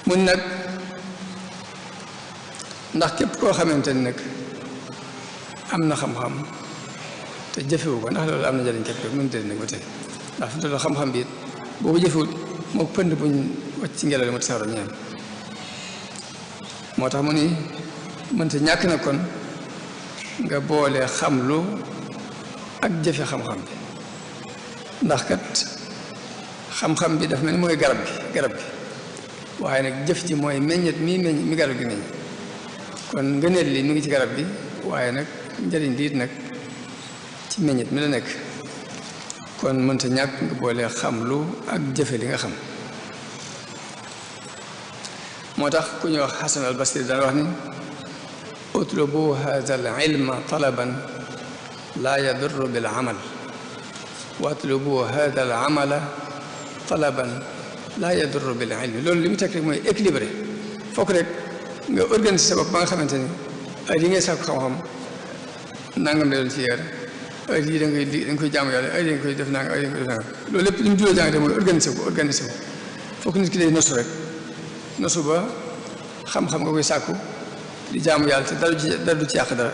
mun nag ndax képp koo xamante ni nag am na xam-xam te jëfewu ko ndax loolu am na njëriñ képp ko mënut a nag ba tey ndax fi mu xam-xam bi it boo ko jëfewut moo pënd buñ wàcc ci ngelaw li mu tasaaroo ñaam moo tax mu ni mënta ñàkk na kon nga boole xamlu ak jëfe xam-xam bi ndax kat xam-xam bi dafa mel ni mooy garab gi waaye nag jëf ji mooy meññet mi garab gi meññ kon ngëneel li mi ngi ci garab gi waaye nag njëriñ liit nag ci meññet mi la nekk kon mënta ñàkk nga boole xamlu ak jëfe li nga xam moo tax ku ñuy wax Xasan al Basri daan wax ni utlubu hada al ilma talaban laa yadurru bil amal wa utlubu hada al amala talaban laa yadurru bil ilmi loolu li mu teg rek mooy équilibré fokk rek nga organiser sa bopp ba nga xamante ni ay li ngay sàkku xam-xam nangam la doon ci yeer ay lii da nga koy jaamu yàlla ay da nga koy def nangam ay da nga koy def nangam loolu lépp li mu juróo jàngate mooy organiser wu fokk nit ki day nosu rek nosu ba xam-xam nga koy sàkku di jaamu yàlla te dara du ci yàq dara